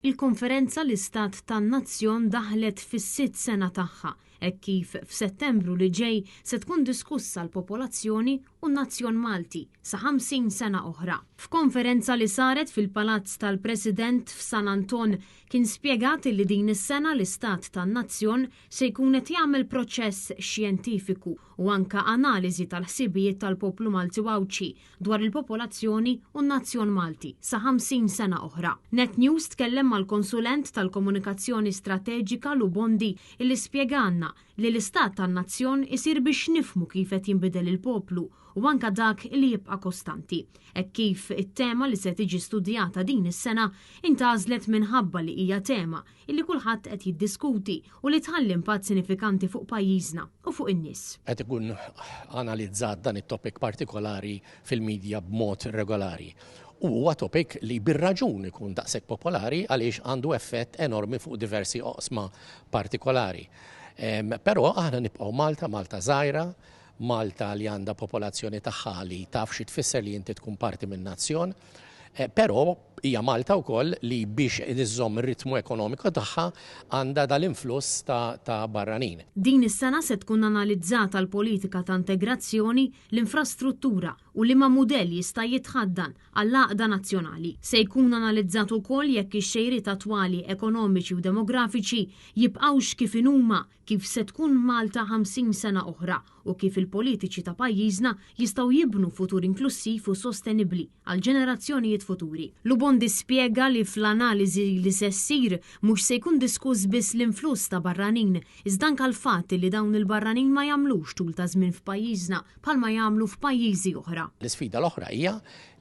Il-konferenza L-Istat tan-Nazzjon daħlet fis-sitt sena tagħha hekk kif f'Settembru li ġej se tkun diskussa l-popolazzjoni u n-nazzjon Malti sa 50 sena oħra. F'konferenza li saret fil-Palazz tal-President f'San Anton kien spjegat li din is-sena l-Istat tan-Nazzjon se jkun qed jagħmel proċess xjentifiku u anke analiżi tal-ħsibijiet tal-poplu Malti u Għawdxi dwar il-popolazzjoni u n-nazzjon Malti sa 50 sena oħra. Net News tkellem mal-konsulent tal-komunikazzjoni strateġika Lou Bondi illi spjegalna li l-istat tan-nazzjon isir biex nifhmu kif qed jinbidel il-poplu u anka dak li jibqa' kostanti. Hekk kif it-tema li se tiġi studjata din is-sena intgħażlet minħabba li hija tema illi kulħadd qed jiddiskuti u li tħalli impatt sinifikanti fuq pajjiżna u fuq in-nies. Qed ikun analizzat dan it-topic partikolari fil-media b'mod regolari. U huwa topic li bir-raġun ikun daqshekk popolari għaliex għandu effett enormi fuq diversi oqsma partikolari. Però aħna nibqgħu Malta, Malta żgħira, Malta li għandha popolazzjoni tagħha li taf xi tfisser li inti tkun parti minn nazzjon. Però hija Malta wkoll li biex iżżomm ir-ritmu ekonomiku tagħha għandha dal-influss ta' barranin. Din is-sena se tkun analizzata l-politika ta' integrazzjoni, l-infrastruttura u liema mudell jista' jitħaddan għall-għaqda nazzjonali. Se jkun analizzat ukoll jekk ix-xejriet attwali ekonomiċi u demografiċi jibqgħux kif inhuma, kif se tkun Malta 50 sena oħra u kif il-politiċi ta' pajjiżna jistgħu jibnu futur inklussiv u sostenibbli għal ġenerazzjonijiet futuri. Lou Bondi spjega li fl-analiżi li se ssir mhux se jkun diskuss biss l-influss ta' barranin, iżda anke l-fatt li dawn il-barranin ma jagħmlux tul ta' żmien f'pajjiżna bħalma jagħmlu f'pajjiżi oħra. L-isfida l-oħra hija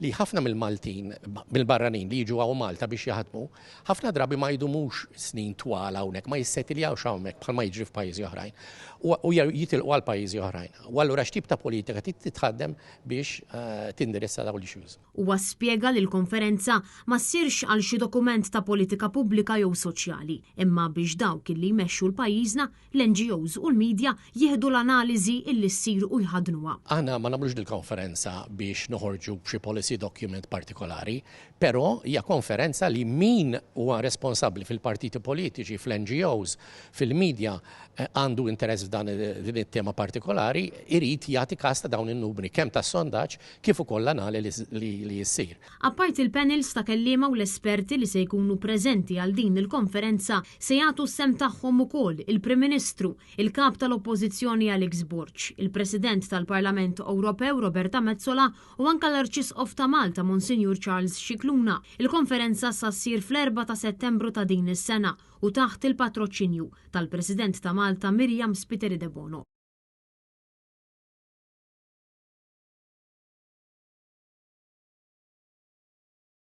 li ħafna mill-Maltin, mill-barranin li jiġu hawn Malta biex jaħdmu, ħafna drabi ma jdumux snin twal hawnhekk, ma jissetiljawx hawnhekk bħalma jiġri f'pajjiżi oħrajn u jitilqu għal pajjiżi oħrajn. U allura x'tip ta' politika trid titħaddem biex tindirizza dawn l-issues. Huwa spjega li l-konferenza ma ssirx għal xi dokument ta' politika pubblika jew soċjali, imma biex dawk illi jmexxu l-pajjiżna, l-NGOs u l-media jieħdu l-analiżi illi ssir u jħaddnuha. Aħna ma nagħmlux dil-konferenza biex noħorġu b'xi policy document partikolari, però hija konferenza li min huwa responsabbli fil-partiti politiċi, fl-NGOs, fil-media għandu interess f'dan din it-tema partikolari, irid jagħti każ ta' dawn in-numri kemm tas-sondaġġ kif ukoll l-analiżi li ssir. Apparti l-panels ta' kelliema u l-esperti li se jkunu preżenti għal din il-konferenza, se jagħtu s-sehem tagħhom ukoll il-Prim Ministru, il-Kap tal-Oppożizzjoni Alex Borg, il-President tal-Parlament Ewropew Roberta Metsola u anke l-Arċisqof ta' Malta Monsinjur Charles Scicluna. Il-konferenza sa ssir fl-4 ta' Settembru ta' din is-sena u taħt il-patroċinju tal-President ta' Malta Myriam Spiteri Debono.